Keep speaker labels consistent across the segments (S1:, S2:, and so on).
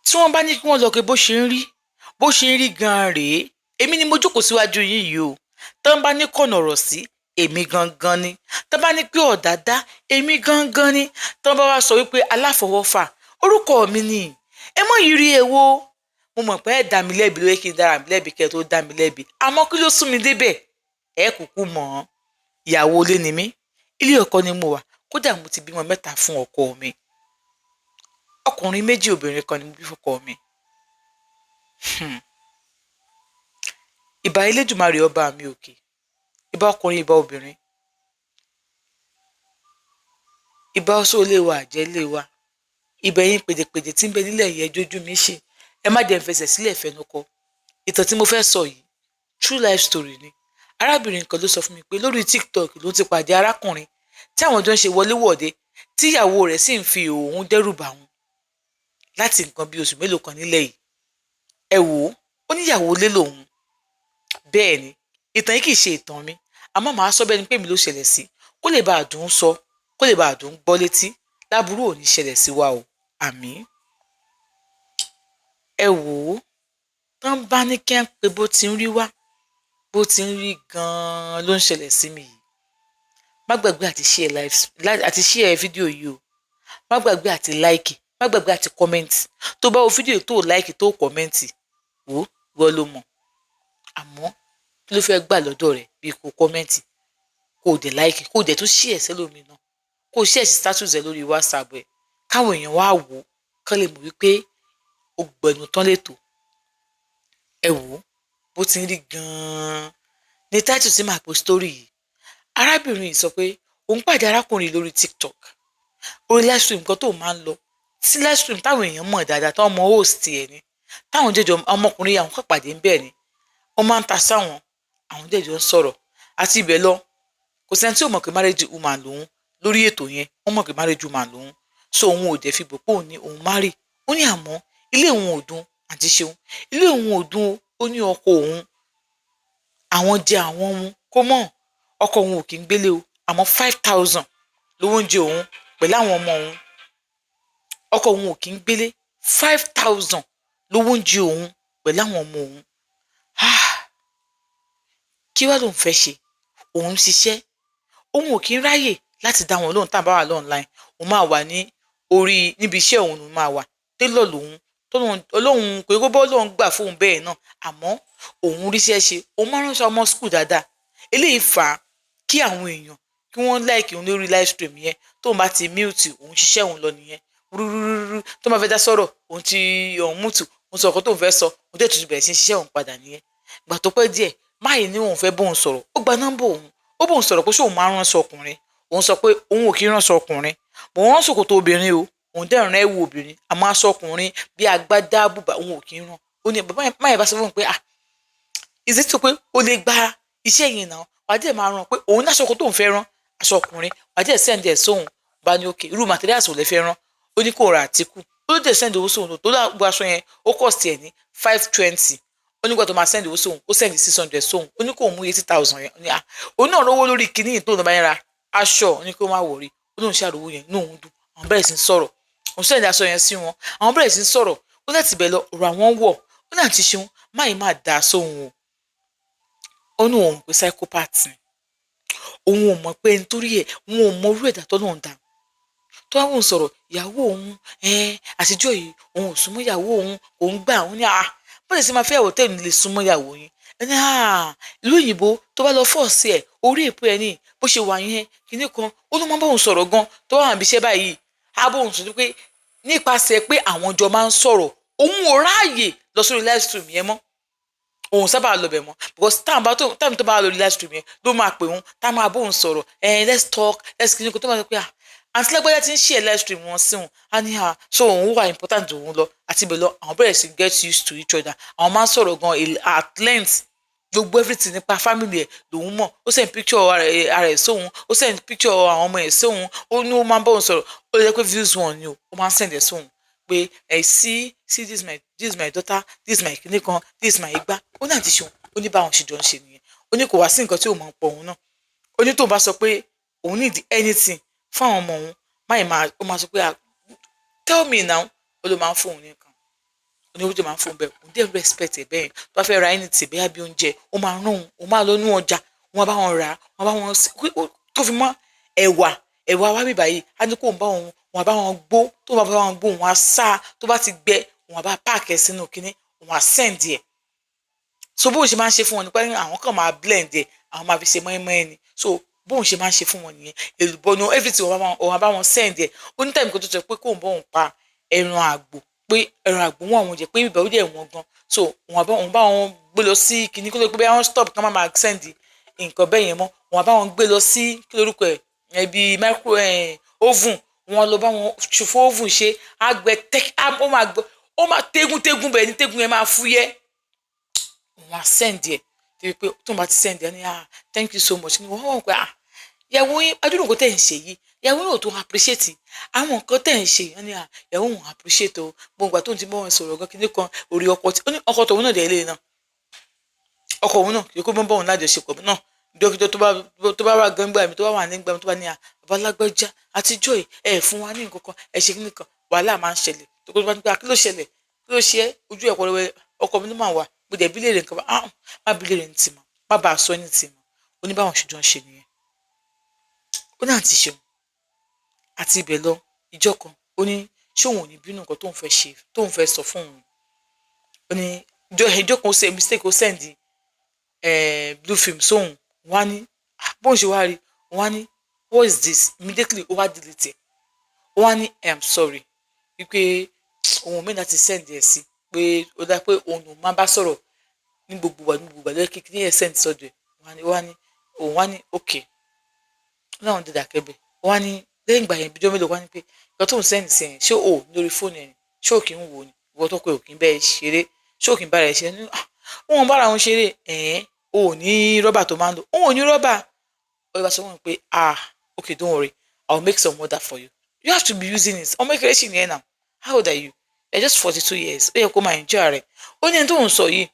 S1: Tí wọ́n bá ní kí wọ́n lọ pé bó ṣe ń rí, bó ṣe ń rí gan-an rèé. Èmi ni mo jókòó síwájú yín yìí o. Tán bá ní kọ̀nà ọ̀rọ̀ sí, èmi gangan ni. Tán bá ní pé ọ̀dàdá, èmi gangan ni. Tán bá wá sọ wípé aláfọwọ́fà, orúkọ mi ni. Ẹ mọ̀ yìí rí èwo. Mo mọ̀ pé ẹ dá mi lẹ́bi lóye kí n dára mi lẹ́bi kẹ́ ẹ tó dá mi lẹ́bi. Àmọ́ kí ló sún mi débẹ̀? Ẹ kúkú mọ̀ ọ́n. Ìyàwó ilé ni mí. Ilé ọkọ ni mo wà. Kódà mo ti bímọ mẹ́ta fún ọkọ mi. Ọkùnrin méjì, obìnrin kan ni mo bí fọ́kọ mi. Ìbà Elédùmarè ọba mi òkè. Ìbà ọkùnrin, ìbà obìnrin. Ìbà oṣó ilé wa, àjẹ́ ilé wa. Ìbà ẹ̀yin pèdèpèdè tí ń bẹ nílẹ̀ yìí, ẹ jójú mi ṣe. Ẹ má jẹ́ n fẹsẹ̀ sílẹ̀ fẹnu kọ. Ìtàn tí mo fẹ́ sọ yìí, true life story ni. Arábìnrin kan ló sọ fún mi pé lórí TikTok ló ti pàdé arákùnrin tí àwọn jọ ń ṣe wọléwọ̀de, tí ìyàwó rẹ̀ sì ń fi òun dẹ́rù bà wọ́n láti nǹkan bí oṣù mélòó kan nílẹ̀ yìí. Ẹ wò ó, ó níyàwó lé lòun. Bẹ́ẹ̀ ni, ìtàn yìí kì í ṣe ìtàn mi, àmọ́ màá sọ bẹ́ẹ̀ ni pé mi ló ṣẹlẹ̀ sí, kó lè bá a dùn sọ, kó lè bá a dùn gbọ́ létí. Láburú ò ní ṣẹlẹ̀ sí wa o. Àmín. Ẹ wò ó, tán bá ní kí n pe bó ti ń rí wá, bó ti ń rí gan-an ló ń ṣẹlẹ̀ sí mi yìí. Má gbàgbé àti share live, àti share fídíò yìí o. Má gbàgbé àti like, má gbàgbé àti comment. Tó bá wo fídíò tó like, tó comment, wò ó, ìwọ ló mọ̀. Àmọ́ kí ló fẹ́ gbà lọ́dọ̀ rẹ̀ bí kò comment, kó o dẹ̀ like, kó o dẹ̀ tún share sẹ́lòmíì náà, kó o share sí status ẹ lórí WhatsApp ẹ, káwọn èèyàn wá wò ó, kán lè mọ̀ wípé ó gbẹnu tán létò. Ẹ wò ó, bó ti ń rí gan-an ní title tí màá po story yìí. Arábìnrin yìí sọ pé òun pàdé arákùnrin lórí TikTok, orí live stream kan tó máa ń lọ sí, live stream táwọn èèyàn mọ̀ dáadáa, táwọn ọmọ host ẹ̀ ni, táwọn jẹjọ ọmọkùnrin àwọn kan pàdé ń bẹ̀ ni. Wọ́n máa ń ta sáwọn, àwọn jẹjọ ń sọ̀rọ̀ àti ibẹ̀ lọ. Kò sẹ́ni tí ò mọ̀ pé marriage woman lòun lórí ètò yẹn. Wọ́n mọ̀ pé marriage woman lòun, so òun ò dẹ̀ fi bò pé òun ní òun marry. Ó ní àmọ́ ilé òun ò dùn, àǹtí Ṣeun, ilé òun ò dùn. Ó ní ọkọ òun, àwọn jẹ àwọn mu kó mọ̀, ọkọ òun ò kí ń gbélé o, àmọ́ 5,000 lówó oúnjẹ òun pẹ̀lú àwọn ọmọ òun. Ọkọ òun ò kí ń gbélé, 5,000 lówó oúnjẹ òun pẹ̀lú àwọn ọmọ òun. Kí wá lòun fẹ́ ṣe? Òun ń ṣiṣẹ́, òun ò kí ń ráyè láti dá wọn lóhùn. Tá à bá wà online, òun máa wà ní orí níbi iṣẹ́ òun, lòun máa wà. Télọ̀ lòun, olóhùn pé kó bọ́ lóun gbà fóun bẹ́ẹ̀ náà, àmọ́ òun ríṣẹ́ ṣe, òun máa ń ránṣọ ọmọ school dáadáa. Eléyìí fà á kí àwọn èèyàn kí wọ́n like òun lórí live stream yẹn. Tóun bá ti mute, òun ṣiṣẹ́ òun lọ nìyẹn rúrúrúrú. Tó máa fẹ́ dá sọ̀rọ̀, òun ti òun mute, òun sọ ọ̀kan tóun fẹ́ sọ, òun tẹ̀ tún bẹ̀rẹ̀ sí ṣiṣẹ́ òun padà nìyẹn. Gbà tó pẹ́ díẹ̀, máyì ní òun fẹ́ bóun sọ̀rọ̀. Ó gba nọ́mbà òun, ó bóun sọ̀rọ̀ pé ṣé òun máa ń ránṣọ ọkùnrin. Òun sọ pé òun ò kí ń ránṣọ ọkùnrin, mò ń rán ṣòkòtò obìnrin o, òun dẹ̀ rán ẹ̀wù obìnrin, àmọ́ aṣọ ọkùnrin bí agbádá, bùbá, òun ò kí ń rán. Ó ní bàbá máyì bá sọ fún un pé, ah, is it pé ó lè gba iṣẹ́ yìí náà, wàá dẹ̀ máa rán, pé òun ní aṣọ kan tóun fẹ́ rán, aṣọ ọkùnrin, wàá dẹ̀ send ẹ̀ sóhun. Bá ní okay, irú materials ò lè fẹ́ rán? Ó ní kó ra àtìkù. Ó ló dẹ̀ send owó sóhun tó gbogbo aṣọ yẹn, ó cost ẹ̀ ní 520. Ó nígbà tó máa send owó sóhun, ó send 600 sóhun. Ó ní kó mú 80,000 yẹn. Ó ní à, òun náà rówó lórí kinní tó ń bá yẹn ra aṣọ. Ó ní kó má worry. Ó lóun ṣàròwó yẹn, inú òun dùn. Àwọn bẹ̀rẹ̀ sí ń sọ̀rọ̀, òun send aṣọ yẹn sí wọn, àwọn bẹ̀rẹ̀ sí ń sọ̀rọ̀. Ó láti bẹ̀ lọ, ọ̀rọ̀ àwọn wọ̀. Ó náà ti ṣeun máyì máa dà sóhun o. Ó ní òun pé psychopath ni, òun ò mọ̀ pé nítorí ẹ̀, òun ò mọ orú ẹ̀dá tó lóun dá. Tó wá wọ́n sọ̀rọ̀ ìyàwó òun àtijọ́ yìí, òun ò súnmọ́ ìyàwó òun, òun gbà. Òun ní à bọ́dẹ̀ sì máa fẹ́ ìyàwó tẹ̀ ní lè súnmọ́ ìyàwó yín. Ẹni à ìlú òyìnbó tó bá lọ force ẹ̀ orí èpè ẹ̀ ní bó ṣe wà yẹn kinní kan. Ó ló máa ń bá òun sọ̀rọ̀ gan tó wà níbi iṣẹ́ báyìí. Á bá òun sọ pé nípasẹ̀ pé àwọn jọ máa ń sọ̀rọ̀, òun ò ráàyè lọ sórí live stream yẹn mọ́, òun sábà lọ bẹ̀ mọ́, because táwọn bá tó táwọn tó bá lórí live stream yẹn ló máa pè òun, tá máa bóun sọ̀rọ̀ ẹ, let's talk, let's kinní kan. Tó máa sọ pé, ah, àǹtí lágbájá ti ń share live stream wọn sí òun, á ní à so òun wà important òun lọ. Àti ibẹ̀ lọ, àwọn bẹ̀rẹ̀ sí get used to each other. Àwọn máa ń sọ̀rọ̀ gan at length. Gbogbo everything nípa family ẹ̀ lòun mọ̀. Ó send picture ara ẹ̀ sóhun, ó send picture àwọn ọmọ ẹ̀ sóhun. Ó ní ó máa ń bá òun sọ̀rọ̀. Ó lè jẹ́ pé views one ni o, ó máa ń send ẹ̀ sóhun pé ẹ see, see, this is my daughter, this is my kinní kan, this is my igbá. Ó ní àti ṣeun, ó ní báwọn ṣe jọ ń ṣe nìyẹn. Ó ní kò wá sí nǹkan tí òun máa ń pọ̀ òun náà. Ó ní tóun bá sọ pé òun need anything fún àwọn ọmọ òun, máyì máa ó máa sọ pé, ah, tell me now. Ó ló máa ń fún òun ní nǹkan. Ó ní owó tó máa ń fún bẹ́ẹ̀, òun dẹ̀ respect ẹ̀ bẹ́ẹ̀. Tó bá fẹ́ ra anything, bẹ́ẹ̀ bí oúnjẹ, ó máa rán òun, òun máa lọ nú ọjà, wọ́n bá wọn rà á, wọ́n bá wọn tó fi mọ́ ẹ̀wà. Ẹ̀wà wá bíbá yìí, á ní kó ń bá òun, wọ́n bá wọn gbó. Tó bá wọn gbó, òun á sá, tó bá ti gbẹ, òun á bá pack ẹ̀ sínú kinní, òun á send ẹ̀. So bóun ṣe máa ń ṣe fún wọn ni pé àwọn kan máa blend ẹ̀, àwọn máa fi ṣe mọ́ínmọ́ín ni. So bóun ṣe máa ń ṣe fún wọn nìyẹn. Èlùbọ́ ní everything, òun á bá wọn send ẹ̀. Ó ní time kan tó sọ pé kóun bóun pa ẹran àgbò, pé ẹran àgbò wọn àwọn jẹ, pé ibẹ̀ ó dẹ̀ wọ́n gan. So òun bá wọn gbé lọ sí kinní, kó ló pé bí wọ́n stop kí wọ́n má máa send nǹkan bẹ́ẹ̀ yẹn mọ́. Òun á bá wọn gbé lọ sí, kí lórúkọ ẹ̀, ẹbí micro oven, wọn lọ bá wọn ṣòfò oven ṣe á gbẹ tẹ, ó máa gbẹ, ó máa tégún tégún bẹ́ẹ̀ ni, tégún yẹn máa fúyẹ́. Òun á send ẹ̀ débi pé tó ń bá ti send ẹ̀ ní, "Ah, thank you so much." Ni wọ́n wọ́n pé, "Ah, ìyàwó yín, adúlù nǹkan tẹ̀ ń ṣe yìí, ìyàwó yín ò tó appreciate àwọn nǹkan tẹ̀ ń ṣe." Wọ́n ní, "Ah, ìyàwó òun appreciate o. Gbogbo ìgbà tó ń ti bọ́ wọn sọ̀rọ̀ gan, kíní kan orí ọkọ tí ó ní ọkọ tòun náà dẹ̀ lé náà, ọkọ òun náà kì í kó bọ́ òun lájọṣepọ̀ náà. Dókítà tó bá wà gbangba mi, tó bá wà nígbà mi, tó bá ní, à babalágbájá àtijọ́ yìí, ẹ fún wa ní nǹkan kan, ẹ ṣe kíní kan, wàhálà máa ń ṣẹlẹ̀." Tó kó tó bá ní pé, "Kí ló ṣẹlẹ̀? Kí ló ṣe é?" Ojú ẹ̀ pọ̀lọ́wẹ́ ọkọ mi ló máa wà. Mo dẹ̀ bí léèrè nǹkan bá, ah, má bí léèrè ní tìmọ̀, má bàa sọ ní tìmọ̀. Ó ní báwọn ṣe jọ ń ṣe nìyẹn. Ó náà ti ṣeun àti ibẹ̀ lọ. Ìjọ kan, ó ní ṣé òun ò ní bínú nǹkan tóun fẹ́ ṣe, tóun fẹ́ sọ fún òun? Ó ní ìjọ kan, ó ṣe mistake, ó send blue film sóhun. Wọ́n á ní bóun ṣe wá rí, wọ́n á ní, "What is this?" Immediately, ó wá delete ẹ̀. Ó wá ní, "I am sorry," wípé òun mi láti send ẹ̀ sí, pé ó dá pé òun lòun máa bá sọ̀rọ̀ ní gbogbo ìgbà, ní gbogbo ìgbà lórí kíkí ẹ̀ send sọ́dọ̀ ẹ̀. Wọ́n á ní òun wá ní okay. Láwọn dídà kẹ́bẹ̀. Wọ́n á ní lẹ́yìn ìgbà yẹn, bíjọ́ mélòó, wá ní pé nǹkan tóun send sí ẹ̀, ṣé o lórí fóònù ẹ̀, ṣé ò kí ń wò ni? Ìwọ tó pé ò kí ń bẹ́ẹ̀ ṣeré, ṣé ò kí ń bára ẹ̀ ṣeré? Ní wọn bára wọn ṣeré. Ẹ̀ẹ́n, o ò ní rọ́bà tó máa ń lò, òun ò ní rọ́bà. Ó bá sọ wọn pé, "Ah, okay, don't worry, I will make some order for you. You have to be using it. Ọmọ kékeré sì ni ẹ now. How old are you? You are just 42 years. Ó yẹ kó máa enjoy rẹ̀." Ó ní ẹni tó ń sọ yìí,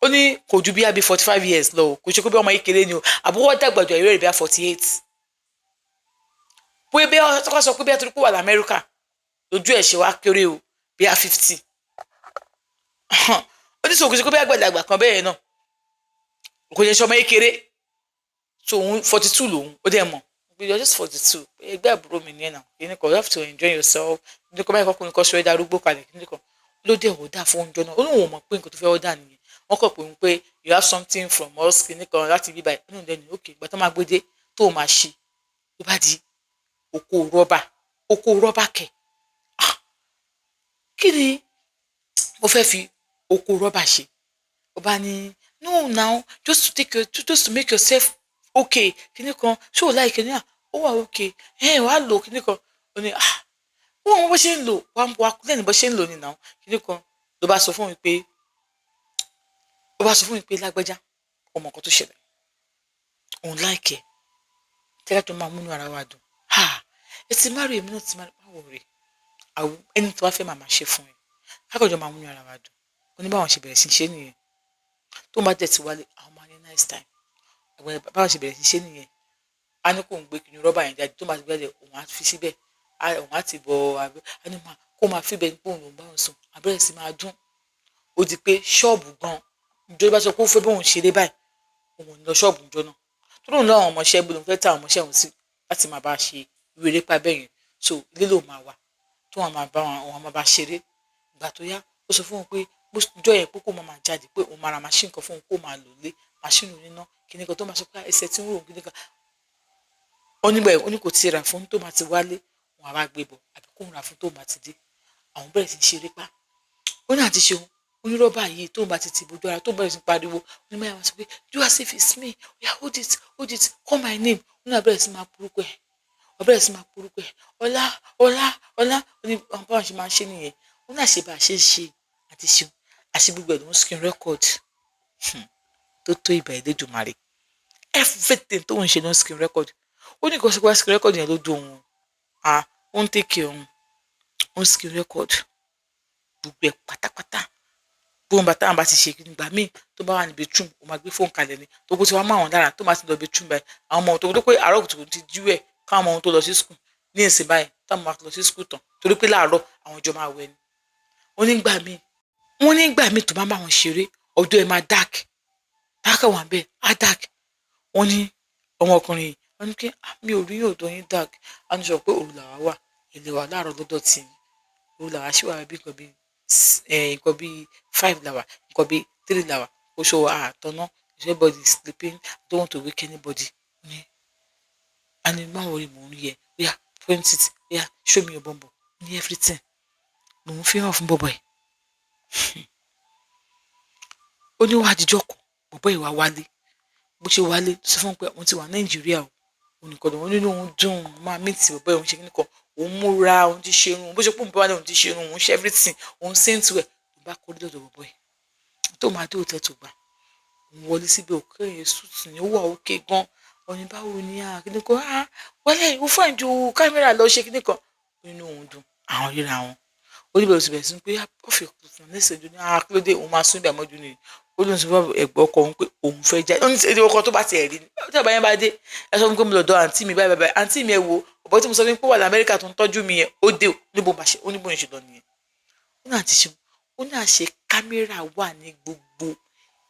S1: ó ní kò ju bí i 45 years lọ o. Kò ṣe kó bí ọmọ kékeré ni o, àbúrò dàgbà ju àìrẹ́ rẹ̀ bí i 48. Bóyá bí wọ́n sọ pé bí a torí pé wà lamẹ́ríkà lójú ẹ̀ ṣe wá kéré o, bí i 50. Ó ní sọ kò ṣe kó bí àgbàlagbà kan bẹ́ẹ̀ náà, kò ṣe ṣọmọ kékeré. So òun 42 lòun, ó dẹ̀ mọ̀ pé you are just 42, ẹgbẹ́ àbúrò mi ní ẹ̀ náà. Kí ni kò, you have to enjoy yourself. Ní kò báyìí, kọkùnrin kan ṣe é darúgbó kalẹ̀. Kí ni kò ló dé ọ̀dà fún oúnjẹ náà? Ó lóun ò mọ̀ pé nǹkan tó fẹ́ ọ̀dà nìyẹn. Wọ́n kọ̀ pé òun pé, "You have something from us," kí ni kan láti bí báyìí. Ó ní òun dẹ́nu ok. Ìgbà tó máa gbé dé, tó máa ṣe, ló bá di oko rọ́bà. Oko rọ́bà kẹ̀? Kí ni mo fẹ́ fi oko rọ́bà ṣe? Ó bá ní, "No now, just to make yourself okay." Kíní kan, ṣé o láì kíní à, ó wà okay, ẹ wàá lò kíní kan. Ó ní, ah, wọ́n mọ bó ṣe ń lò wá wá lẹ́nu, bó ṣe ń lò ní now. Kíní kan ló bá sọ fún mi pé, ó bá sọ fún mi pé, "Lágbájá, ọmọ nǹkan tó ṣẹlẹ̀, òun like ẹ̀ tẹ́lẹ̀ tó máa múnú ara wa dùn. Ha, ẹ ti má rí, èmi náà ti má wọ̀ rè àwọn ẹni tó bá fẹ́ máa ṣe fún ẹ, kákọ̀jọ́ máa múnú ara wa dùn." Ó ní báwọn ṣe bẹ̀rẹ̀ sí ṣe nìyẹn. Tó máa tẹ̀ tí wálé, àwọn máa ní nice time. Àwọn báwọn ṣe bẹ̀rẹ̀ sí ṣe nìyẹn. Á ní kó ń gbé kinní rọ́bà yẹn jáde, tó máa ti gbé jáde, òun á fi síbẹ̀, òun á ti bọ̀, á ní kó máa fi bẹ́ẹ̀ ní pé òun ló ń bá òun sùn, àbẹ̀rẹ̀ sí máa dún. Ó di pé ṣọ́ọ̀bù gan, ìjọba bá sọ pé ó fẹ́ bóun ṣeré báyìí, òun ò ní lọ ṣọ́ọ̀bù ìjọ náà, tó lóun lọ́wọ́ ọmọọṣẹ́ bí lòun fẹ́ ta àwọn ọmọọṣẹ́ òun sí láti máa bá a ṣe ìwé eré pa bẹ́ẹ̀ yẹn. So ilé lòun máa wà, tó wọn máa bá wọn máa bá ṣeré. Ìgbà tó yá, ó sọ fún wọn pé jọ yẹn pé kó máa máa jáde, pé òun máa ra machine kan fún òun kó máa lò lé, machine oníná kíní kan, tó máa sọ pé ẹsẹ̀ tí ń rò kíní kan. Ó nígbà yẹn, ó ní kò tí ì rà fún, tó máa ti wálé, wọn á wá gbé bọ̀, àbí kóun rà fún tó máa ti dé. Àwọn bẹ̀rẹ̀ sí í ṣeré pa. Ó ní àti ṣeun onírọ́bà yìí, tó bá ti ti bójú ara, tó bẹ̀rẹ̀ sí pariwo, ó ní báyà wá sọ pé, "Do as if it's me. Oya, hold it, hold it, call my name." Ó ní àbẹ̀rẹ̀ sí máa porúkọ ẹ̀, ó bẹ̀rẹ̀ sí máa porúkọ ẹ̀, "Ọlá, Ọlá, Ọlá." Ó ní báwọn ṣe máa ń ṣe nìyẹn. Ó ní àṣebà ṣe é ṣe àti ṣeun àṣe gbogbo ẹ̀ ló ń screen record tó tó ìbà Elédùmarè. Everything tó ń ṣe ló ń screen record. Ó ní kò sí pé screen record yẹn ló dùn òun. Ah, ó ń take care òun, ó ń screen record gbogbo ẹ̀ pátápátá. Bóun bá táwọn bá ti ṣe nígbà míì, tó bá wà ní bedroom, ó máa gbé fóònù kalẹ̀ ni, tó kó tí wàá mọ àwọn lára, tó máa ti lọ bedroom báyìí, àwọn ọmọ tó pé àárọ̀ kùtùkùtù ti jí ẹ̀, káwọn ọmọ tó lọ sí school ní ìsìn báyìí, táwọn máa lọ sí school tán, torí pé láàárọ̀ àwọn jọ máa wẹ̀ ni. Ó ní gbà míì Wọ́n nígbà míì tó máa ń bá wọn ṣeré, ọ̀dọ̀ ẹ̀ máa dark, dark wà bẹ́ẹ̀ á dark. Wọ́n ní ọmọkùnrin yìí, wọ́n ní pé, "Mi ò rí ọ̀dọ̀ yín dark." A ní sọ pé òru làwa wà, ilé wa láàárọ̀ lọ́dọ̀ tí yín. Òru làwa ṣì wà bí nǹkan bí 5 làwà, nǹkan bí 3 làwà. Ó ṣọ àtọ̀nà, everybody is sleeping, I don't want to wake anybody. Ní, a ní má worry, mò ń rí ẹ. Oya, point it, oya, show me your bum bum. Ní everything lòun fi hàn fún bọ̀bọ̀ yìí. Ó ní wá àjíjọ́ kan, bọ̀bọ̀ yìí wá wálé. Bó ṣe wálé, ó sọ fún un pé òun ti wà Nàìjíríà o. Òun nìkan lòun nínú òun dùn, òun máa meet bọ̀bọ̀ yìí, òun ṣe kíni kan, òun múra, òun ti ṣe irun, bó ṣe pé òun bá wálé, òun ti ṣe irun, òun ṣe everything, òun send well. Ló bá kọrí lọ́dọ̀ bọ̀bọ̀ yìí. Tó máa dé hotel tó gbà, òun wọlé síbẹ̀, òkè yẹn suit ni ó wà òkè gan. Ó ní báwo ni a kíni kan, ah, wálé, ó fine ju camera lọ, ṣe kíni kan. Nínú òun dùn, àwọn ríra wọn. Ó ní bẹ̀rẹ̀ sí bẹ̀rẹ̀ sí pé off your clothes now, next thing, ah, kí ló dé, òun máa sún ibẹ̀ mọ́jú ni. Ó lóun sọ fún ẹ̀gbọ́n ọkọ òun pé òun fẹ́ jáde. Ó ní ṣe ọkọ tó bá ti ẹ̀ rí ni. Tí ọba yẹn bá dé, ẹ sọ fún mi pé mo lọ dọ̀ àǹtí mi báyìí báyìí. Àǹtí mi, ẹ wo, ọ̀bọ tí mo sọ fún mi pé ó wà ní Amẹ́ríkà tó ń tọ́jú mi yẹn, ó dé o. Níbo bá ṣe, ó ní bóun ṣe lọ nìyẹn. Ó ní àǹtí ṣe, ó ní àṣẹ camera wà ní gbogbo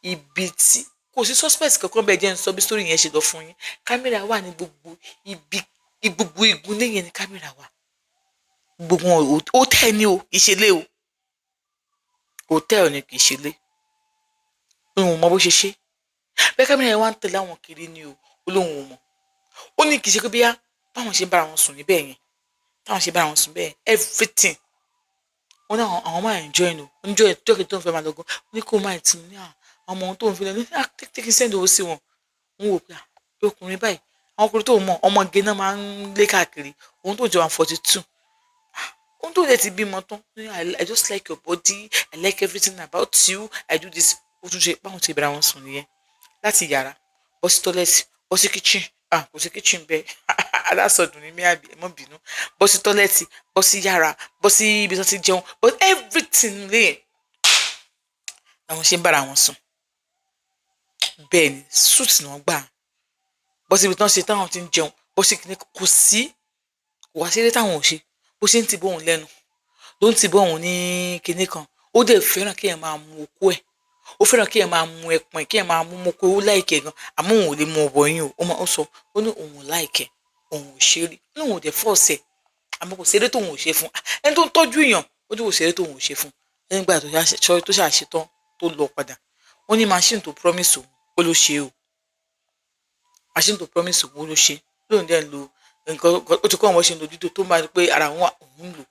S1: ibi tí kò sí suspect kankan bẹ́ẹ̀. Jẹ́ ń sọ bí story yẹn ṣe lọ fún yín. Camera wà ní gbogbo ibi, gbogbo igun lẹ́yìn ní camera wà. Gbogbo wọn, hotel ni o, kì í ṣe ilé o. Hotel ni, kì í ṣe ilé. Òun ò mọ bó ṣe ṣe bẹ́ẹ̀. Camera yẹn wá ń tẹ̀lé àwọn kiri ni o. Ó lóun ò mọ̀. Ó ní kì í ṣe pé bíyá báwọn ṣe ń bára wọn sùn níbẹ̀ yẹn, táwọn ṣe bára wọn sùn bẹ́ẹ̀, everything wọn ní àwọn máa enjoy no enjoy. Tó kí tó ń fẹ́ máa lọ gan, ó ní kó máa tì ní àwọn ọmọ tó ń fi lọ ní kí send owó sí wọn. Òun wò pé ọkùnrin báyìí, àwọn ọkùnrin tó mọ̀ ọmọge náà máa ń lé káàkiri. Òun tó jẹ́ 142, òun tó lè ti bímọ tán. I just like your body, I like everything about you, I do this. Ó tún ṣe báwọn ti bẹ̀rẹ̀ àwọn sùn nìyẹn. Láti yàrá bọ́ sí toilet, bọ́ sí kitchen. Ah, kò sí kitchen bẹ́ẹ̀, alásọdùn ní mí, àbí ẹ mọ́ bínú. Bọ́ sí toilet, bọ́ sí yàrá, bọ́ sí ibi tó ti jẹun, but everything lè làwọn ṣe ń bára wọn sùn. Bẹ́ẹ̀ ni suit ni wọ́n gbà bọ́ síbi tí wọ́n ṣe táwọn ti ń jẹun, bọ́ sí kìíní. Kò sí, kò wá sí eré táwọn ò ṣe. Bó ṣe ń tì bóun lẹ́nu ló ń tì bóun ní kinní kan. Ó dẹ̀ fẹ́ràn kí ẹ̀ máa mu okó ẹ̀, ó fẹ́ràn kí ẹ̀ máa mu ẹpọ̀n, kí ẹ̀ máa mú moko. Ó like ẹ̀ gan, àmọ́ òun ò lè mu ọ̀bọ̀ yín o. Ó máa ó sọ, ó ní òun ò like ẹ̀, òun ò ṣe rí. Ó ní òun ò dẹ̀ force ẹ̀, àmọ́ kò sí eré tóun ò ṣe fún ẹni tó ń tọ́jú èèyàn. Ó ní kò sí eré tóun ò ṣe fún. Nígbà tó ṣàṣetán tó lọ padà, ó ní machine tó promise òun, ó ló ṣe o. Machine tó promise òun, ó ló ṣe. Lóun dẹ̀ ń lo nǹkan, ó ti kọ́ àwọn ṣe ń lo dídò tó máa ń pé ara òun wà, òun ń lò.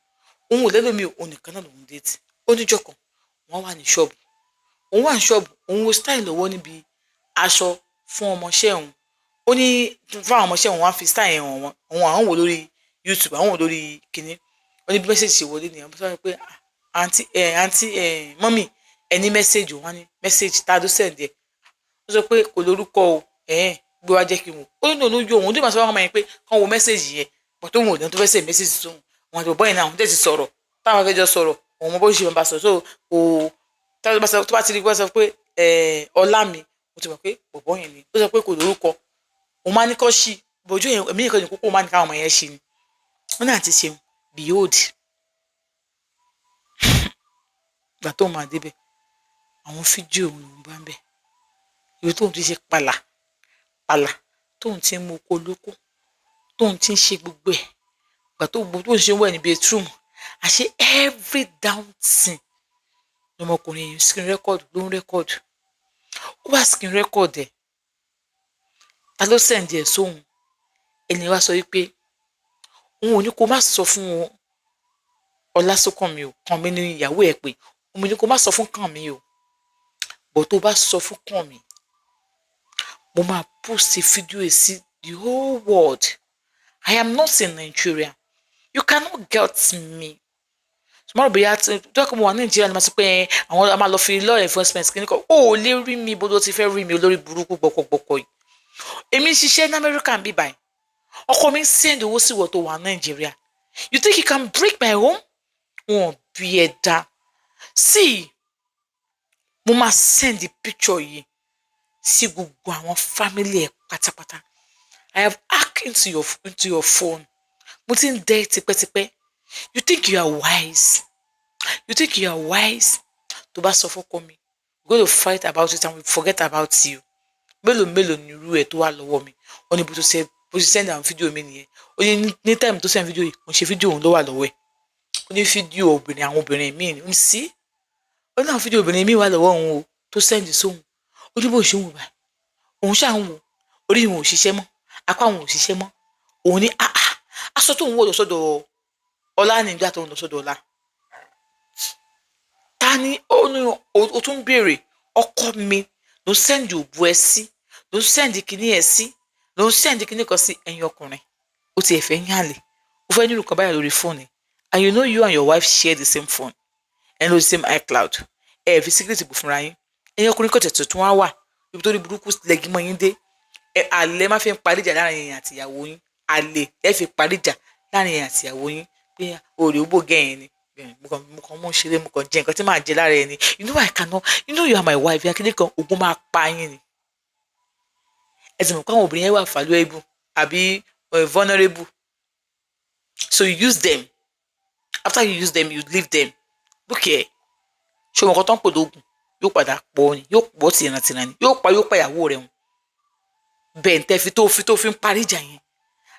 S1: Òun ò lẹ́lòmíì, òun nìkan náà lòun date. Ó níjọ́ kan, wọ́n wà ní ṣọ́ọ̀bù, òun wà ní ṣọ́ọ̀bù, òun wo style lọ́wọ́ níbi aṣọ fún ọmọọṣẹ́ òun. Ó ní fún àwọn ọmọọṣẹ́ òun, wọ́n á fi style yẹn hàn wọ́n. Òun àwọn wò lórí YouTube, àwọn wò lórí kinní. Ó ní bí message ṣe wọlé nìyẹn. Wọ́n sọ pé, "Àǹtí ẹ̀, àǹtí ẹ̀, mummy ẹ ní message." Wọ́n ní message tá a ló send ẹ̀? Ó sọ pé kò lórúkọ o. Ẹ̀ẹ́n gbé wá jẹ́ kí n wò. Ó ní òun yóò òun tó máa sọ fún ọmọ yẹn pé kàn wo message yẹn pọ̀ tó ń wò ní tó fẹ́ send message sóhun. Wọn àti bọ̀bọ́ yẹn náà, àwọn tẹ̀sí sọ̀rọ̀ táwọn afẹ́jọ́ sọ̀rọ̀, òun mọ bó ṣe máa bá sọ̀rọ̀. So kò tó bá ti rí wọ́n sọ pé ọlá mi, mo ti mọ̀ pé bọ̀bọ́ yẹn ni. Ó sọ pé kò lórúkọ. Òun máa ní kọ́ sí bójú yẹn, èmi nìkan ní kókó máa ní káwọn ọmọ yẹn ṣe ni. Wọ́n náà ti ṣeun. Behold, ìgbà tó máa débẹ̀, àwọn fídíò òun lòún bá ń bẹ̀, ibi tóun ti ṣe pàlà pàlà, tóun ti ń mú oko olóko, tóun ti ń ṣe gbogbo ẹ̀, ìgbà tó gbogbo tóun ṣe ń wẹ̀ ní bedroom. Àṣé every damn thing lọmọkùnrin yìí screen record, ló ń record. Ó wá screen record ẹ̀. Ta ló send ẹ̀ sóhun? Ẹni wá sọ wípé òun ò ní kó má sọ fún Ọlásùnkànmí o. Kànmí ní ìyàwó ẹ̀ pé òun ní kó má sọ fún Kànmí o, bó tó bá sọ fún Kànmí, mo máa post fídíò ẹ̀ sí the whole world. I am not in Nigeria, you cannot get me tomorrow. Bóyá tó kọ́ mo wà Nàìjíríà ni màá sọ pé àwọn a máa lọ fi law enforcement kí ni kọ́. Ó lè rí mi bó ló ti fẹ́ rí mi. Olórí burúkú gbọkọgbọkọ yìí. Èmi ń ṣiṣẹ́ ní Amẹ́ríkà ń bí báyìí, ọkọ mi ń send owó sí ìwọ tó wà Nàìjíríà. You think you can break my home? Wọn bí ẹ dá sí. Mo máa send the picture yìí sí gbogbo àwọn family ẹ pátápátá. I have hacked into your phone. Mo ti ń dẹ́ tipẹ́tipẹ́. You think you are wise? You think you are wise? Tó bá sọ fọ́kọ mi, we go to fight about it and we forget about you. Mélòó mélòó ni irú ẹ̀ tó wà lọ́wọ́ mi? Ó ní bó tó ṣe, bó ṣe send àwọn fídíò mi nìyẹn. Ó ní ní time tó send fídíò yìí, kò ń ṣe fídíò òun ló wà lọ́wọ́ ẹ̀. Ó ní fídíò obìnrin, àwọn obìnrin míì ní. Ó ní sí, ó ní àwọn fídíò obìnrin míì wà lọ́wọ́ òun o tó send sóhun. Ó ní bó ṣe ń wò báyìí, òun ṣáà ń wò, orí òun ò ṣiṣẹ́ mọ́, apá òun ò ṣiṣẹ́ mọ́. Òun ní, ah ah, aṣọ tó ń wọ̀ lọ sọ́dọ̀ ọlá nígbà tó ń lọ sọ́dọ̀ ọlá, ta ni? Ó ní o tún béèrè. Ọkọ mi ló send òbú ẹ sí, ló send kinní ẹ sí, ló send kinní kan sí. Ẹ̀yin ọkùnrin, ó ti ẹ̀ fẹ́ yàn àlè, ó fẹ́ nílùú kan báyìí lórí fóònù, and you know you and your wife share the same phone and the same iCloud. Ẹ fi secret bò fúnra yín. Ẹ̀yin ọkùnrin kò tẹ̀tẹ̀ tún wá wà ibi tó ní burúkú lẹ́gí mọ́ yín dé. Ẹ àlè má fi ń parí ìjà láàrin ẹ̀yin àti ìyàwó yín. Àlè ẹ fi parí ìjà láàrin ẹ̀yin àti ìyàwó yín pé òòrè ó bò gẹ̀yìn ni. Mo kàn mú ṣeré, mo kàn jẹ nǹkan tí màá jẹ lára ẹni. You know I cannot, you know you are my wife. Akíndé kan ogun máa pa yín ni. Ẹ sì mọ̀ pé àwọn obìnrin yẹn wà valuable àbí vulnerable, so you use them. After you use them, you leave them. Look here, ṣé o mọ̀ nǹkan tó ń pè lóògùn? Yóò padà pọ̀ ni, yóò pọ̀ tìrantìran ni, yóò pa ìyàwó rẹ̀ hùn bẹ́ẹ̀ ń tẹ́ fi tó fi ń parí ìjà yẹn.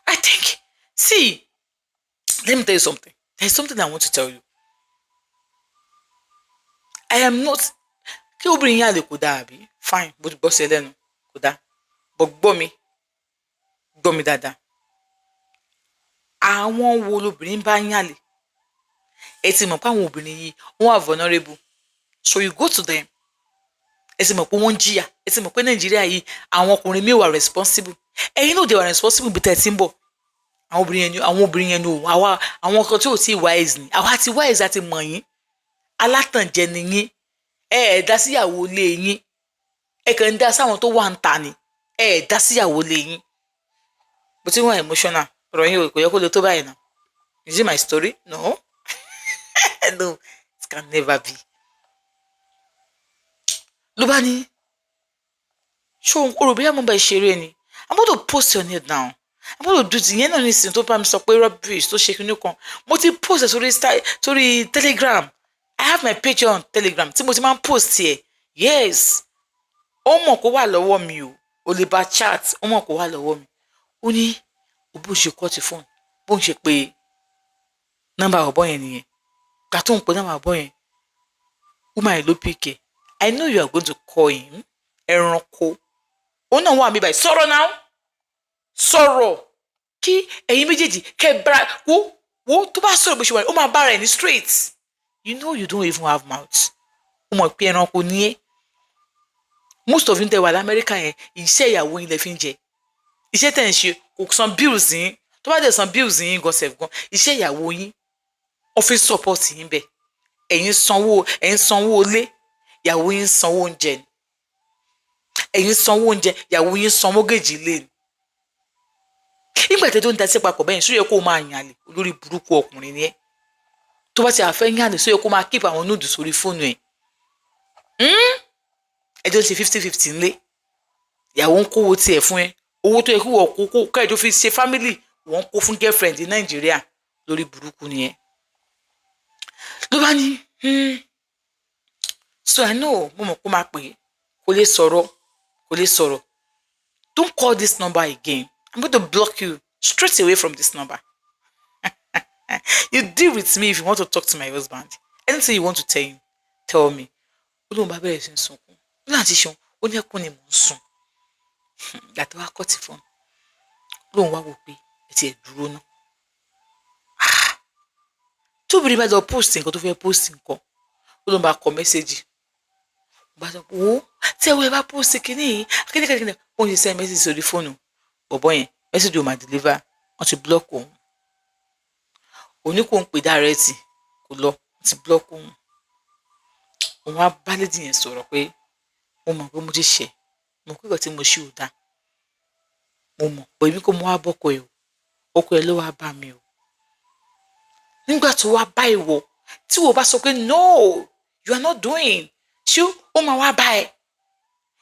S1: I think, see, let me tell you something. There is something I want to tell you. I am not kí obìnrin yẹn àlè kò dáa àbí fine, bó ti gbọ́ sí ẹ lẹ́nu kò dáa, but gbọ́ mi, gbọ́ mi dáadáa. Àwọn wo lobìnrin bá ń yàlè? Ẹ ti mọ̀ pé àwọn obìnrin yìí, wọ́n wà vulnerable, so you go to them. Ẹ ti mọ̀ pé wọ́n ń jìyà. Ẹ ti mọ̀ pé Nàìjíríà yìí, àwọn ọkùnrin mi wà responsible. Ẹ̀yin náà dé wà responsible bí tẹ́ ẹ ti ń bọ̀. Àwọn obìnrin yẹn ni o. Àwa àwọn kan tí ò tí ì wise ni, àwa ti wise, àti mọ̀ yín. Alátànjẹ ni yín. Ẹ ẹ̀ dá síyàwó ilé yín, ẹ kàn ń dá sáwọn tó wà ń ta ni. Ẹ ẹ̀ dá síyàwó ilé yín. Bó ti wọ́n emotional, ọ̀rọ̀ yín kò yẹ kó lè tó báyìí náà. Is it my story? No, no, it can never be. Ló bá ní, ṣé o rò bóyá mo bá ṣeré ni? I'm going to post your name now. I'm going to do it. Ìyẹn náà nísìnyí tó bá mi sọ pé rubbish tó ṣe kinní kan, mo ti post ẹ̀ sórí Telegram. I have my page on Telegram tí mo ti máa ń post ẹ̀. Yes, ó mọ̀ kó wà lọ́wọ́ mi o. Ò lè bá chat, ó mọ̀ kó wà lọ́wọ́ mi. Ó ní bó ṣe kọ́ ti fóònù, bó ń ṣe pé nọ́mbà ọ̀bọ yẹn nìyẹn. Gbà tó ń pe nọ́mbà ọ̀bọ yẹn, woman yẹn ló pick ẹ̀. I know you are going to call him. Ẹranko, òun náà wà mí báyìí. Sọ̀rọ̀ náà, sọ̀rọ̀ kí ẹ̀yin méjèèjì kẹ́ bára wo wo. Tó bá sọ̀rọ̀ bó ṣe wà, ó máa bára ẹ̀ ní straight. You know you don't even have mouth. Ó mọ̀ pé ẹranko ní ẹ́. Most of you tẹ́ wà lamẹ́ríkà yẹn, iṣẹ́ ìyàwó yín lẹ fi ń jẹ. Iṣẹ́ tẹ̀ ń ṣe kò san bills yín. Tó bá dẹ̀ san bills yín gan sef gan, iṣẹ́ ìyàwó yín, wọ́n fi support yín bẹ́ẹ̀. Ẹ̀yin sanwó ilé, ìyàwó yín sanwó oúnjẹ ni. Ẹ̀yin sanwó oúnjẹ, ìyàwó yín san mortgage ilé ni. Nígbà tí tó ń dasí papọ̀ bẹ́yẹn, sóyẹ kó máa yàn àlè? Olórí burúkú ọkùnrin ni ẹ́. Tó bá ti àfẹ́ yàn àlè, sóyẹ kó máa keep àwọn nudes sórí fóònù ẹ̀? Ẹjọ́ ṣe 50-50 ńlé, ìyàwó ń kówó tiẹ̀ fún ẹ. Owó tó yẹ kí wọ́n kó kó kẹ́ẹ̀jọ́ fi ṣe family, wọ́n kó fún girlfriend ní Nàìjíríà. Lórí burúkú ni ẹ. Ló bá ní, so I know, mo mọ̀ kó máa pè é. Kò lè sọ̀rọ̀, kò lè sọ̀rọ̀. Don't call this number again. I'm going to block you straight away from this number. You deal with me if you want to talk to my husband. Anything you want to tell him, tell me. Ó lóun bá bẹ̀rẹ̀ sí í sunkún. Ó láti ṣeun, ó ní ẹkún ni mò ń sùn. Gbàtọ́ wá cut fún un, lóun wá wò pé ẹ ti ẹ̀ dúró ná. Tóbìnrin bá lọ post nǹkan tó fẹ́ post nǹkan, ó lóun bá kọ message, ó bá sọ pé, wo tí ẹ wo ẹ bá post kínní yìí, kíní kíní kíní. Ó ń ṣe send message sórí fóònù bọ̀bọ̀ yẹn, message ò máa deliver. Wọ́n ti block òun. Òní kò ń pè direct, kò lọ, wọ́n ti block òun. Òun á bá lady yẹn sọ̀rọ̀ pé mo mọ̀ pé mo ti ṣẹ̀, mo mọ̀ pé ìgbà tí mo ṣe ò dáa, mo mọ̀ pé èmi kò mọ wá bọ́kọ ẹ̀ o, ọkọ ẹ̀ ló wá bá mi o. Nígbà tó wá bá ìwọ, tí wò bá sọ pé no, you are not doing, ṣé ó máa wá bá ẹ?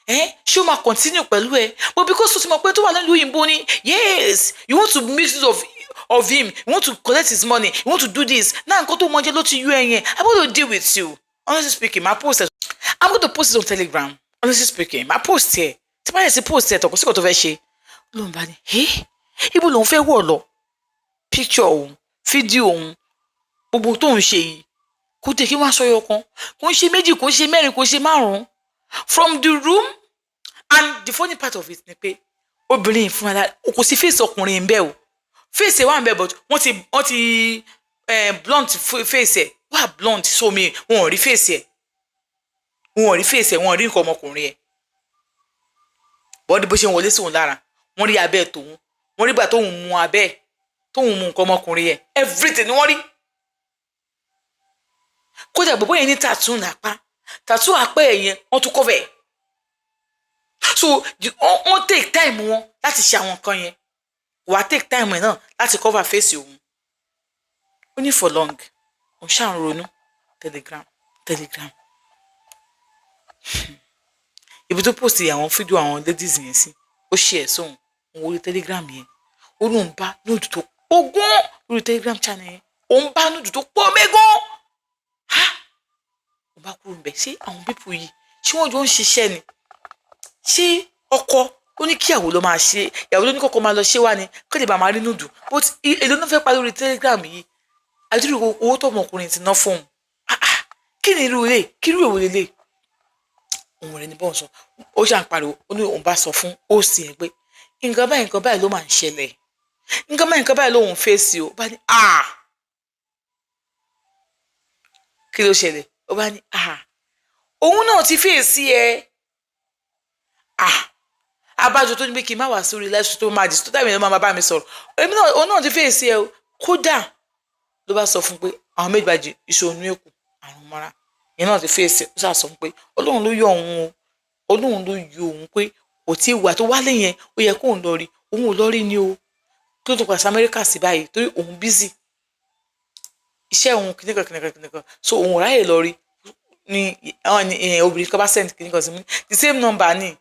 S1: Ẹ ṣé ó máa continue pẹ̀lú ẹ? But because o ti mọ̀ pé tó wà nílùú òyìnbó ni, yes, you want to make use of him, you want to collect his money, you want to do this. Náà nǹkan tó mọ jẹ́ ló ti yú ẹ yẹn. I want to deal with you. Honestly speaking, my post I'm going to post it on Telegram. Honestly speaking, máa post ẹ̀. Tí bá yẹ sí post ẹ̀ tọkọ sí kò tó fẹ́ ṣe. Lóun bá ní, "Ẹ́, ibo lòun fẹ́ wọ̀ lọ? Picture òun, fídíò òun, gbogbo tó ń ṣe yìí, kò tẹ̀ kí wọ́n aṣọ yọ kan, kò ń ṣe méjì, kò ń ṣe mẹ́rin, kò ń ṣe márùn-ún." From the room. And the funny part of it ni pé obìnrin fúnra lára kò sí face ọkùnrin ń bẹ o. Face ẹ̀ wà ń bẹ, but wọ́n ti blunt face ẹ̀ wà blunt, so mi wọn ò rí face ẹ̀, wọn ò rí face ẹ̀, wọn ò rí nǹkan ọmọkùnrin ẹ̀. Bọ́dí bó ṣe ń wọlé sí òun lára, wọ́n rí abẹ́ tòun, wọ́n rí gbà tóun mú abẹ́, tóun mú nǹkan ọmọkùnrin ẹ̀, everything ni wọ́n rí. Kódà gbogbo yẹn ní tattoo lápá, tattoo apá ẹ̀ yẹn, wọ́n tún cover ẹ̀. So wọ́n take time wọn láti ṣe àwọn nǹkan yẹn, wàá take time ẹ̀ náà láti cover face òun. Ó ní for long òun ṣáà ń ronú. Telegram, Telegram, ibi tó post àwọn fídíò àwọn ladies yẹn sí, ó ṣe ẹ̀ sóhun òun orí Telegram yẹn. Ó lóun bá nude tó pọ̀ gan lórí Telegram channel yẹn, òun bá nude tó pọ̀ mẹ́gàn. Ha, òun bá kúrò níbẹ̀. Ṣé àwọn people yìí, ṣé wọ́n jọ ń ṣiṣẹ́ ni? Ṣé ọkọ ó ní kí ìyàwó ló máa ṣe, ìyàwó ló ní kọ́kọ́ máa lọ ṣé wá ni, kó lè bá máa rí nude? But èlò náà fẹ́ pa lórí Telegram yìí, àdúrà owó tó ọmọkùnrin ti ná fóun. Ah ah, kí ni irú ilé, kí irú èwo lélẹ̀? Òun rẹ̀ ní bọ́ọ̀ sọ, ó ṣàn pariwo. Ó ní òun bá sọ fún host yẹn pé nǹkan báyìí, nǹkan báyìí ló máa ń ṣẹlẹ̀, nǹkan báyìí, nǹkan báyìí lòun fèsì o. Ó bá ní, "Ah, kí ló ṣẹlẹ̀?" Ó bá ní, "Ah, òun náà ti fèsì ẹ." Ah, abájọ tó ní pé kí n má wá sórí live, tó máa dì tó tàbí ló máa bá mi sọ̀rọ̀. Èmi náà, òun náà ti fèsì ẹ o. Kódà ló bá sọ fún pé àwọn méjì bá jẹ ìṣòro èkó àrùn mọ́ra, ìyẹn náà ti fèsì. Ó ṣáà sọ fún pé Ọlọ́run ló yọ òun o, Ọlọ́run ló yọ òun, pé kò tí ì wà tó wálé yẹn, ó yẹ kóun lọ rí, òun ò lọ rí ni o. Kí ló tó padà sí Amẹ́ríkà sí báyìí? Torí òun busy iṣẹ́ òun, kìnìkan kìnìkan kìnìkan, so òun ò ráyè lọ rí. Ni àwọn ni obìnrin kan bá send kìnìkan sí mi, the same number ni.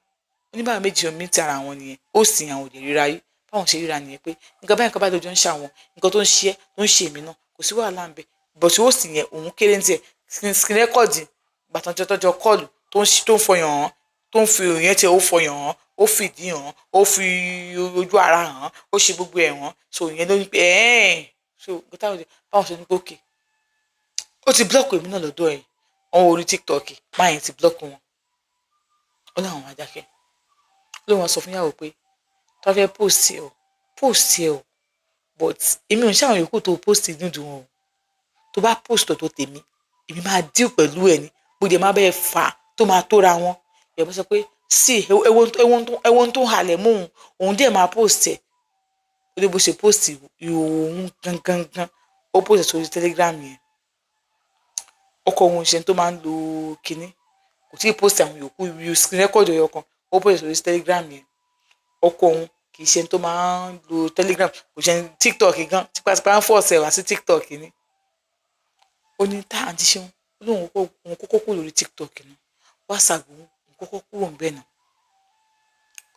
S1: Oníbàárà méjì omi ti ara wọn nìyẹn. Ó sì àwọn òde ríra yìí, báwọn ṣe ríra nìyẹn, pé nǹkan báyìí, nǹkan báyìí lójó ń ṣe àwọn, nǹkan tó ń ṣe ẹ́ ló ń ṣe èmi náà, kò sí wàhálà ń bẹ. But ó sì yẹn, òun kéré ní tiẹ̀. Screen record gbàtànjọ tọjọ call tó ń tó ń fọyàn hàn, tó ń fi òyìn tiẹ̀, ó fọyàn hàn, ó fìdí hàn, ó fi ojú ara hàn, ó ṣe gbogbo ẹ̀ hàn. So ìyẹn ló ní pé ẹ̀ẹ́n, so nǹkan táwọn báwọn ṣe ní pé okay, ó ti block èmi náà lọ́dọ̀ ẹ̀. Àwọn orí TikTok máa yẹn ti block wọn. Ó láwọn máa dákẹ́. Ló wọn sọ fún yàwó pé tó fẹ́ post ẹ o, post ẹ o, but èmi ò ń ṣàwọn yòókù tó post nude wọn o. Tó bá post tó tèmi, èmi máa deal pẹ̀lú ẹ ní bó jẹ́, máa bẹ́ẹ̀ fà tó máa tóra wọn. Ìyàwó sọ pé sí ẹwọ́n tó ń halẹ̀ mọ́ òun, òun dẹ̀ máa post ẹ̀. Ó ní bó ṣe post ìhòòhò òun gangan gan, ó post ẹ̀ sórí Telegram yẹn. Ọkọ òun ṣe tó máa ń lo kinní, kò tí ì post àwọn yòókù, screen record ọyọ kan, ó post ẹ̀ sórí Telegram yẹn. Ọkọ òun kì í ṣe tó máa ń lo Telegram, kò ṣe TikTok gan, tipátipá ń force ẹ̀ wá sí TikTok ni. Ó ní tá àǹtí ṣeun, ó lóun òun kọ́kọ́ kúrò lórí TikTok ni, WhatsApp òun, òun kọ́kọ́ kúrò ń bẹ̀ náà.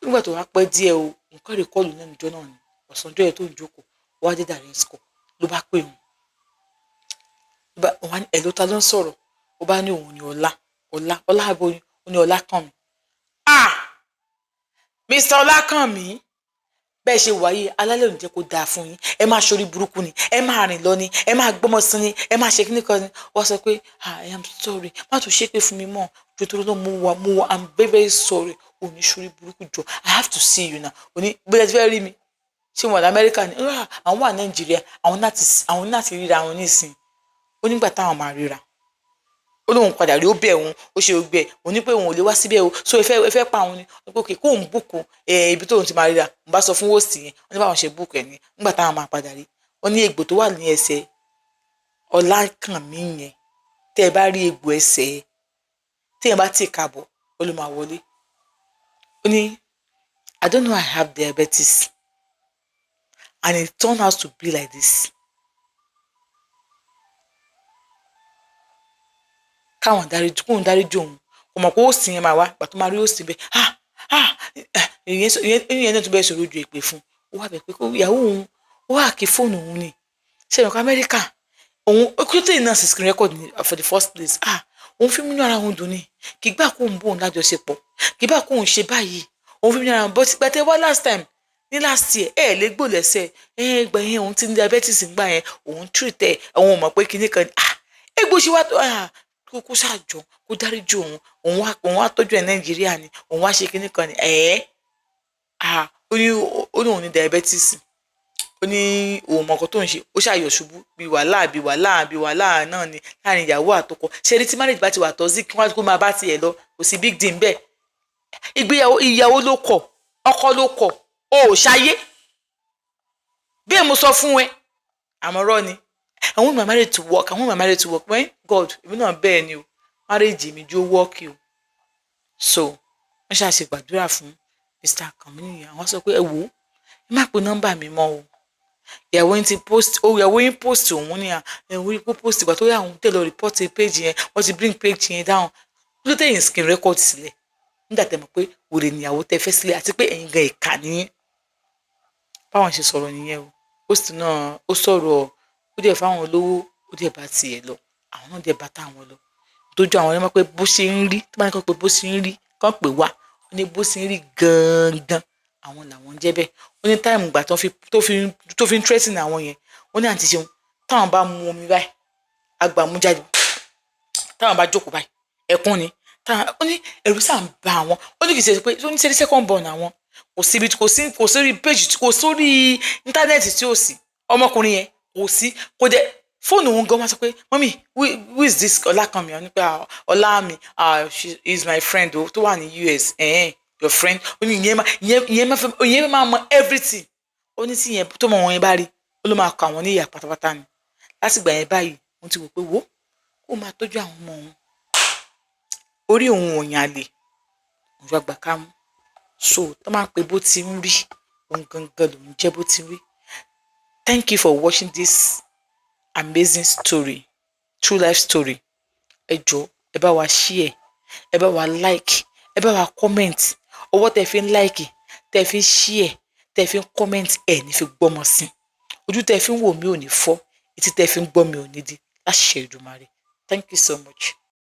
S1: Nígbà tó wá pẹ́ díẹ̀ o, nǹkan rẹ̀ call náà níjọ́ náà ni, ọ̀sánjọ́ yẹn tó ń jókòó, wá dé direct call ló bá pè òun. Òun ẹ̀ ló ta ló ń sọ̀rọ̀? Ó bá ní òun ní Ọlá, Ọlá, Ọlá àbò ni. Ó ní Ọlákànmí. Ah, Mr. Ọlákànmí, bẹ́ẹ̀ ṣe wáyé alálẹ̀, ò ní jẹ́ kó dáa fún yín. Ẹ máa ṣorí burúkú ni, ẹ máa rìn lọ ni, ẹ máa gbọ́mọ sí ni, ẹ máa ṣe kíní kan ni. Wọ́n sọ pé, "Ah, I am sorry, má tún ṣépè fún mi mọ́ jọ, tó mú wa mú wa, I'm very very sorry." Ò ní ṣorí burúkú jọ, I have to see you now. Ò ní bóyá ti fẹ́ rí mi, ṣé wọn wà lamẹ́ríkà ni? Àwọn wà Nàìjíríà, àwọn láti ríra wọn nísìn. Ó nígbà táwọn máa ríra, ó lóun padà rí, ó bẹ̀ òun, ó ṣe gbẹ òun ní pé òun ò lè wá síbẹ̀ o. So ẹ fẹ́ pa òun ni? Ó pé okay, kóun book ibi tóun ti máa ríra. Òun bá sọ fún host yẹn, wọ́n ní báwọn ṣe book ẹ̀ ní. Nígbà táwọn máa padà rí, wọ́n ní egbò tó wà ní ẹsẹ̀ Ọlákànmí yẹn, tẹ́ ẹ bá rí egbò ẹsẹ̀ ẹ, tí ẹ bá tì kàbọ̀, ó ló máa wọlé. Ó ní, "I don't know I have diabetes and it turned out to be like this." Káwọn dáríjì, kóun dáríjì òun. Kò mọ̀ pé ó sì yẹn máa wá. Ìgbà tó máa rí, ó sì bẹ́ẹ̀, ah ah, ìyẹn náà tún bẹ́ẹ̀ sọ̀rọ̀ ojú èpè fún un. Ó wà bẹ̀ pé ìyàwó òun ó wà kí fóònù òun ni ṣe ìrìnkọ́ Amẹ́ríkà òun ó kí ló tẹ̀lé náà sí screen record for the first place. Ah, Òun fi múnú ara òun dùn ni, kì í gbà kóun bóun lájọṣepọ̀, kì í bá kóun ṣe báyìí. Òun fi múnú ara òun bọ́ sígbà tẹ́ wá last time ní last year. Ẹ lè gbò lẹ́sẹ̀ ẹ gbà yẹn, òun ti ní diabetes gbà yẹn, òun treat ẹ, òun ò mọ̀ pé kinní kan. Ah, egbò ṣe wá tó. Ah, kó ṣàjọ kó dáríjì òun, òun wá tọ́jú ẹ̀ Nàìjíríà ni, òun wá ṣe kinní kan ni. Ẹ̀ ah, ó ní òun ní diabetes, ó ní òun mọ̀ nǹkan tó ń ṣe. Ó ṣàyọ̀ ṣubú bí wàhálà, bí wàhálà, bí wàhálà náà ni láàrin ìyàwó àtọkọ. Ṣe ní tí marriage bá ti wà toxic, kí wọ́n á kó máa bá tiẹ̀ lọ, kò sí big deal bẹ́ẹ̀. Ìgbéyàwó, ìyàwó ló kọ̀, ọkọ ló kọ̀, o ò ṣayé bí mo sọ fún ẹ. Àmọ́rọ́ ni, "I want my marriage to work, I want my marriage to work." When God, èmi náà bẹ́ẹ̀ ni o, marriage mi jó work o. So wọ́n ṣàṣe gbàdúrà fún Mr. Akànmú nìyẹn. Àwọn sọ pé, "Ẹ wò ó, ẹ má pe nọ́mbà mi mọ́ o. Ìyàwó yín ti post ó, ìyàwó yín post òun ní à ẹ̀wọ̀n rí pé post." Ìgbà tó yà, àwọn tẹ̀lé report page yẹn, wọ́n ti bring page yẹn down. Ló tẹ̀yìn screen record sílẹ̀ nígbà tẹ́ mọ̀ pé wèrè níyàwó tẹ́ fẹ́ sílẹ̀, àti pé ẹ̀yin gan ìkà nìyẹn. Báwọn ṣe sọ̀rọ̀ nìyẹn o. Host náà ó sọ̀rọ̀, ó dẹ̀ fáwọn olówó, ó dẹ̀ bá tiẹ̀ lọ, àwọn náà dẹ̀ bá táwọn lọ. Tójú àwọn ọmọ pé bó ṣe ń rí, tó bá ní kọ́ pé bó ṣe ń rí kán pè wá, ó ní bó ṣe ń rí gangan, àwọn làwọn ń jẹ́ bẹ́ẹ̀. Ó ní time ìgbà tó fi ń threaten àwọn yẹn, ó ní, "Àǹtí ṣeun, táwọn bá mu omi báyìí, àgbà mú jáde, táwọn bá jókòó báyìí, ẹkún ni táwọn." Ó ní ẹ̀rù sáà ń ba àwọn. Ó ní kì í ṣe pé ó ní ṣe second born àwọn, kò síbi, kò sí, kò sórí page, kò sórí internet tí ò sí ọmọkùnrin yẹn, kò sí. Kò dé fóònù òun gan, máa sọ pé, "Mummy, who is this Ọlákànmí?" Ọ ní pé, "Ọlámi, she is my friend o tó wà ní US." "Your friend?" Ó ní ìyẹn máa mọ everything. Ó ní tí ìyẹn tó mọ wọn yẹn bá rí, ó ló máa kọ àwọn ní ìyà pátápátá ni. Látìgbà yẹn báyìí, wọ́n ti wò pé wò kó máa tọ́jú àwọn ọmọ òun, orí òun ò yàn àlè, òun àgbà ká mú. So tó máa ń pe bó ti ń rí, òun gangan lòún jẹ́ bó ti ń rí. Thank you for watching this amazing story, true life story. Ẹ jọ̀ọ́, ẹ bá wa share, ẹ bá wa like, ẹ bá wa comment. Ọwọ́ tẹ́ fi ń like, tẹ́ fi ń share, tẹ́ fi ń comment, ẹ ní fi gbọ́mọ sí. Ojú tẹ́ fi ń wò mí ò ní fọ́, etí tẹ́ fi ń gbọ́ mi ò ní di, láṣẹ Èdùmàrè. Thank you so much.